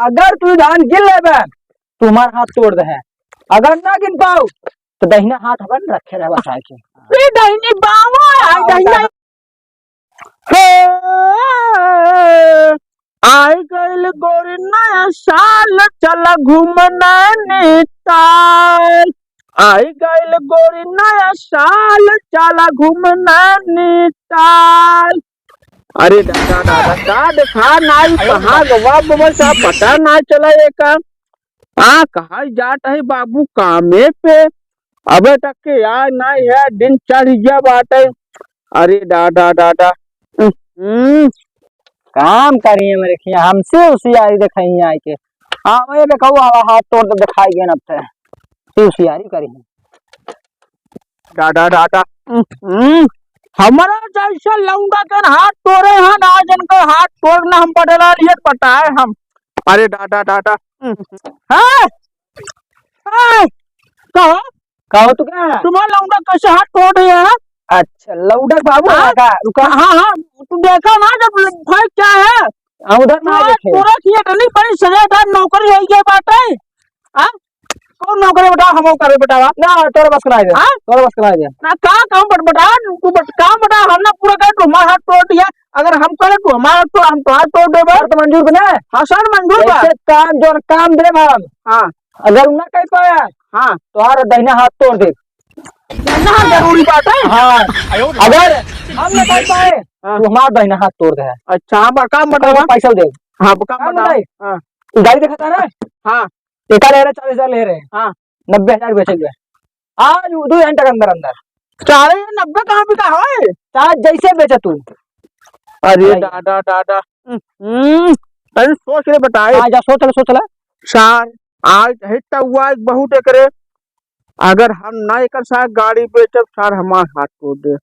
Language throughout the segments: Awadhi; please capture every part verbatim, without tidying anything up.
अगर तू धान गिन लेबे, तू हमार हाथ तोड़ दे है। अगर ना गिन पाऊ, तो दहिना हाथ अपन रखे रहे बचाए के। ए दहिनी बावा, आ, आ, दहिना। हे, आई गइल गोरी नया साल, चला घूम नैनीताल। आई गइल गोरी नया साल, चला घूम नैनीताल। अरे दादा, दादा, का देखा नाई, कहाँ गवा बबा साहब, पता ना चला ये का। हाँ, कहाँ जात है बाबू कामे पे, अबे तक के यार ना है, दिन चढ़ गया बाटे। अरे दादा, दादा, हम्म। काम करिए मेरे खिया, हमसे होशियारी दिखाई आए के। हाँ, वही देखो, आवा हाथ तोड़ तो दिखाई गए ना थे, से होशियारी करी। दादा, दादा, हम्म, हमारा जैसा लौंडा के हाथ तोड़े हैं ना, जिनके हाथ तोड़ना हम पटला लिए पटाए हम। अरे दादा, दादा, हम्म, हाँ, हाँ, कहो, कहो तू क्या? तुम्हारा लौंडा कैसे हाथ तोड़ दिया है? अच्छा, लौंडा बाबू हाँ? है का? रुका। हाँ, हाँ, तू देखा ना जब भाई क्या है? हम उधर ना हाँ, देखे। तोरा की इतनी बड़ी सजादार नौकरी है ये बात है? हाँ? कौन नौकरी बताओ, हम करे बतावा? ना, तोरा बस कराए दे। हाँ? तोरा बस कराए दे। ना, का काम बट-, बता, तू बत-, काम बता, हम ना पूरा कर, तू हमारा हाथ तोड़ दिया। अगर हम करे, तू हमारा हाथ तोड़, हम तोहार तोड़ देबे। शर्त मंजूर बा ना? हाँ, शर्त मंजूर बा। जैसे काम, जो काम देब हम। हाँ। अगर उ ना कर पाया, हाँ। तोहार दहिना हाथ तोड़ देब। दहिना हाथ जरूरी बात है? हाँ। अगर हम ना कर पाए, हाँ। तू हमार दहिना हाथ तोड़ दे। अच्छा, हम काम तो बतावा। पैसा दे। हाँ, काम काम बतावा। बताई? हाँ। गाड़ी देखा था ना? हाँ। एका ले रहे, चालीस हजार ले रहे। हाँ। नब्बे हजार बेचे गए। आज दो घंटा के अंदर, अंदर। चालीस नब्बे कहाँ बिका है? चाहे जैसे बेचे तू। अरे भैया। दादा, दादा। हम्म, तनी सोच ले बताए। हाँ, जा सोच ले, सोच ले। सार, आज हिट हुआ एक बहुत एकरे। अगर हम ना एकर साथ गाड़ी बेचब, सार हमार हाथ तोड़ दे।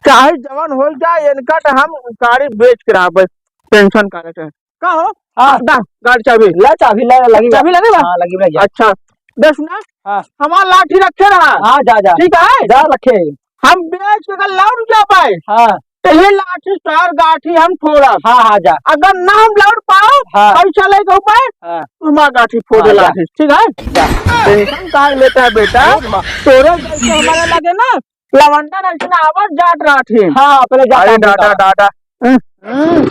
चाहे जवन हो जाए, इनका तो हम गाड़ी बेच के रहबे, टेंशन का लेते हैं। का हो? हाँ। दा, गाड़ी चाबी। ला चाबी, ला, लगी बा। चाबी लगे बा? हाँ, लगी बा, लगी बा। अच्छा, दे सुना, हाँ। हमार लाठी रखे रहा। हाँ, जा, जा। ठीक है? जा, रखे। हम बेच के अगर लौट जा पाए, हाँ। तो ये लाठी चार गाठी हम फोड़ब। हाँ, हाँ, जा। अगर ना हम लौट पाओ, हाँ। पैसा लेके ऊपर, हाँ। तू हमार गाठी फोड़ हाँ, दे जा। लाठी, ठीक है? जा। टेंशन का लेता है बेटा? तोरे जैसे हमारे लगे ना, लवंडा ना सुना, आवाज जात रहा थी। हाँ, पहले जात अरे रहा थी दादा, का। दादा। हम्म।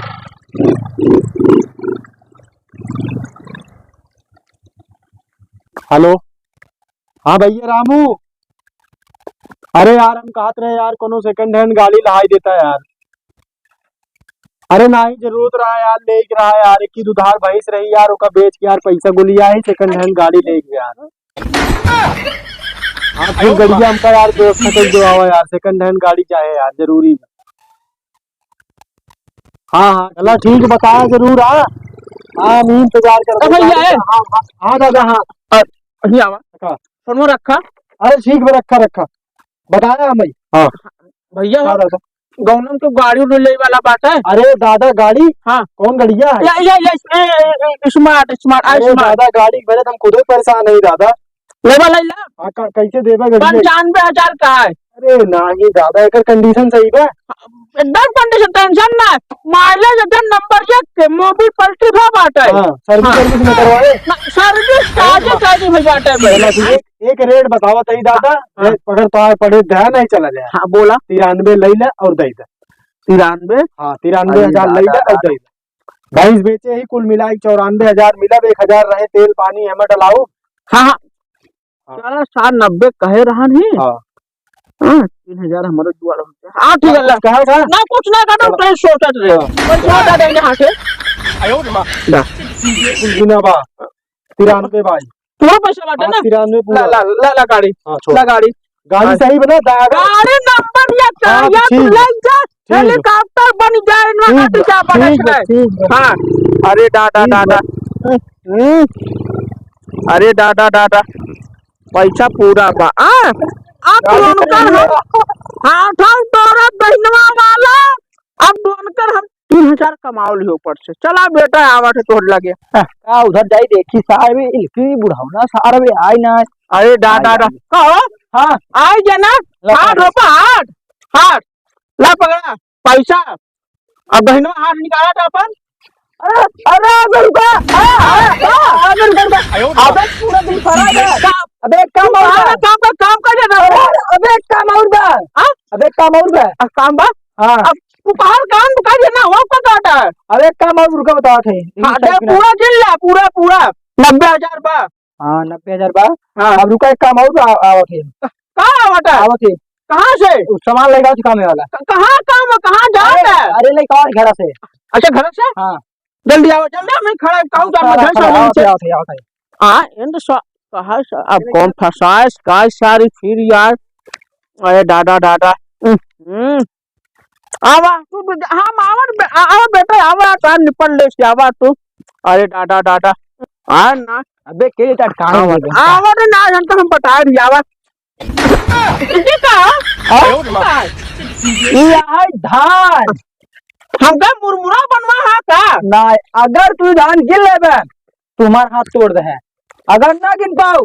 हेलो, हाँ भैया रामू, अरे यार, हम कहत रहे यार, कोनो second hand गाड़ी लहाई देता यार। अरे नाही, जरूरत रहा यार, लेके रहा यार, एक ही दुधार भैंस रही यार, ओका बेच के यार पैसा गोलिया है, second hand गाड़ी लेके यार। हाँ, फिर गड़िया हमका यार व्यवस्था कर दो, आवा यार, second hand गाड़ी चाहे यार, जरूरी है। हाँ, हाँ, चला ठीक, बताया जरूर, हाँ। हाँ, हम इंतजार कर ए भैया, ए। हाँ, हाँ, हाँ, दादा, हाँ। अ, नहीं आवा। का? फोनवा रखा। अरे ठीक बा, रखा, रखा। बताया हम। हाँ। भैया, हाँ, दादा। गौनम तो गाड़ी उड़ी ले वाला बात है। अरे दादा, गाड़ी? हाँ। कौन गड़िया है? या, या, या, ए, ए, ए, smart, smart, आ, अरे smart। दादा, गाड़ी के वजह से हम खुदे परेशान है दादा। लेबा लैला? हाँ, का-, कैसे देबा गड़िया? पंचानवे हजार का है। अरे नाही दादा, एकर condition सही बा? एकदम condition, tension ना। Mileage एकदम number एक के, मोबिल पलटी भा बाटे। हाँ, service हाँ। Service में करवाए? ना, service ताजे ताजे भई बाटे भाई। चला, तू एक, एक rate बतावा तई दादा, हाँ। अगर तोहार पड़े ध्यान नहीं चला जाए। हाँ, बोला। तिरानबे लैला और दे दे। तिरानबे? हाँ, तिरानबे हजार लैला और दे दे। भैंस बेचे ही कुल मिला के चौरानबे हजार मिला, एक हजार रहे तेल पानी एमा डलाऊ। हाँ, हाँ। हाँ। साला सात नब्बे कहे रहन ही। हाँ। हाँ, तीन हजार हमारे जुआड़ हो गया। हाँ, ठीक है, कुछ कहे का? ना, कुछ ना, काटो, चलो। तो सोचत रहे। हाँ। बस छोड़ दे, यहाँ से। आयो रे माँ। दा। कुल गिना बा। तिरानबे भाई। पूरा पैसा बाटे हाँ, ना? तिरानबे पूरा। ला, ला, ला, ला गाड़ी। हाँ, छोड़। ला गाड़ी। गाड़ी हाँ। सही बना, दा-, गाड़ी नंबर या हाँ, काया ठीक। लग जा, ठीक। Helicopter बन जाए, ना ठीक हट बा, जा, बने ठीक बा, से। ठीक बा। हाँ। अरे दादा, ठीक दादा। बा। हम्म। अरे दादा, दादा। पैसा पूरा बा। आ? अब गाड़ी उनकर सही हम बा। हाथ उठाओ तोरा बहिनवा वाला। अब उनकर हम तीन हजार कमाओ लियो ऊपर से। चला बेटा, आवत है तोहर लगे। का उधर जाई देखी साहब, इनकी बुढ़ौना साहब आई ना। अरे दादा, आई, दा-, आई। कहो? हाँ। आई जना, ला हाथ पकड़। रोपा, हाथ, हाथ। ला पकड़ा, पैसा। अब बहिनवा हाथ निकाला था अपन। अरे, अरे, अरे, रुका। अरे, काम और बा। आ, काम बा? हाँ। अब तू कहाँ काम तो कर ना, वो का काटा है? अरे काम और रुका बतावत है। हाँ, दे पूरा गिन ले, पूरा, पूरा। नब्बे हजार बा। हाँ, नब्बे हजार बा। हाँ। अब रुका, एक काम और आ-, आवत है। का आवत है? आवत है। कहाँ से? उ सामान लेके आवत है कामे वाला। क-, कहाँ काम है? कहाँ जात अरे, है? अरे, लेके आवत घर से। अच्छा, घर से? हाँ। जल्दी आवा, जल्दी, मैं खड़ा, कहूँ हाँ, तो मैं खड़ा, घर से खड़ा, आवत है, आवत है, आवत है। आ, एंड सा-, कहाँ से? अब कौन फंसाए, काय सारी फिर यार। अरे दादा, दादा। हम्म। आवा, तू तो जा-, हम आवा बे-, आ-, आवा बेटा, आवा, काम निपट ले से, आवा तू। अरे दादा, दादा। आ ना। अबे, के लिए टटकान आवा, दे दे। आवा रे ना, हम तो हम बता रही, आवा। इनके का? हाँ? ये है धान। हमका मुरमुरा बनवा है का? ना, अगर तू धान गिन लेबे, तुम्हार हाथ तोड़ दे है। अगर ना गिन पाऊ,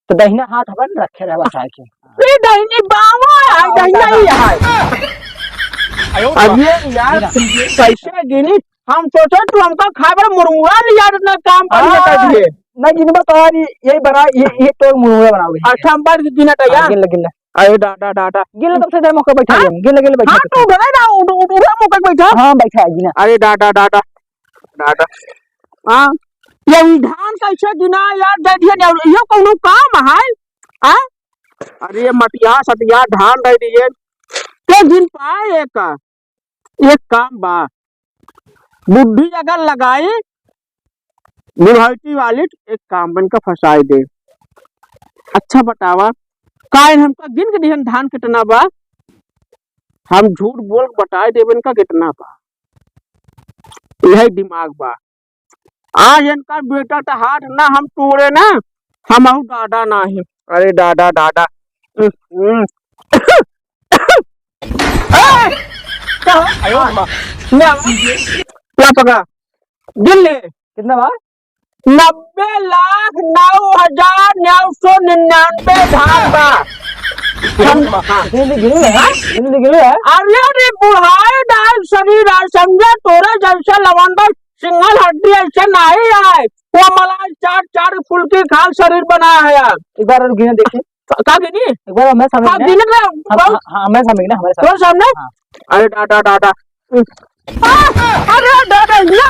तो दहिना हाथ अपन रखे रहे बचा के। ये दहिनी बावा है, हाँ, दहिना ही है। अब ये यार, कैसे गिनी? हम सोचे तू हमका खाए बर मुरमुरा लिया, इतना काम करिए हाँ, कर दिए। नहीं गिनबा तो यार, ये, यही बना, ये, ये तो मुरमुरा बनाओगे। अच्छा, हम बैठ के गिना था हाँ, यार। गिन ले, गिन ले। अरे दादा, दादा। गिन ले, तब से जाए मौका बैठा हाँ? ले, गिन ले, गिन ले, बैठा हाँ, ले। तू बना ना, उठ, उठ, उठ, मौका बैठा। हाँ, बैठा है, गिना। अरे दादा, दादा, दादा। हाँ, ये धान कैसे गिना यार, दे दिए ना, ये कौनो काम है? हाँ? अरे मटिया सटिया धान दे दिए, के गिन पाए एक, एक काम बा, बुद्धि अगर लगाई बुढ़ौती वाली, एक काम बन के फंसाई दे। अच्छा बतावा, का इन हमका गिन के दिहन धान कितना बा? हम झूठ बोल के बताए देबे इनका कितना बा। यही दिमाग बा। आज इनका बेटा तो हाथ ना हम तोड़े ना, हम अहू दादा ना है। अरे दादा, दादा। हम्म। ए! क्या हो? आयो रे माँ। ले आ। ला पकड़ा। गिन ले। कितना बा? नब्बे लाख नौ हजार नौ सौ निन्यानवे धान बा। आयो रे माँ। हाँ। गिन ले, गिन ले, हाँ? गिन ले, गिन ले, हाँ? अरे रे बुढ़ाए डाल शरीर आ समझे तोरे जैसे लवंडा सिंगल हड्डी ऐसे नहीं आए। वो मलाई चार चार फुलकी खाल शरीर बना है यार। एक बार और गिने देखिए। का, का गिनी? एक बार हमें समझ हाँ, में। गिने ना, हम, बहुत हाँ, हाँ, हमें समझ में, हमें समझ तोर सामने? हाँ। अरे दादा, दादा। आ, अरे दादा, इतना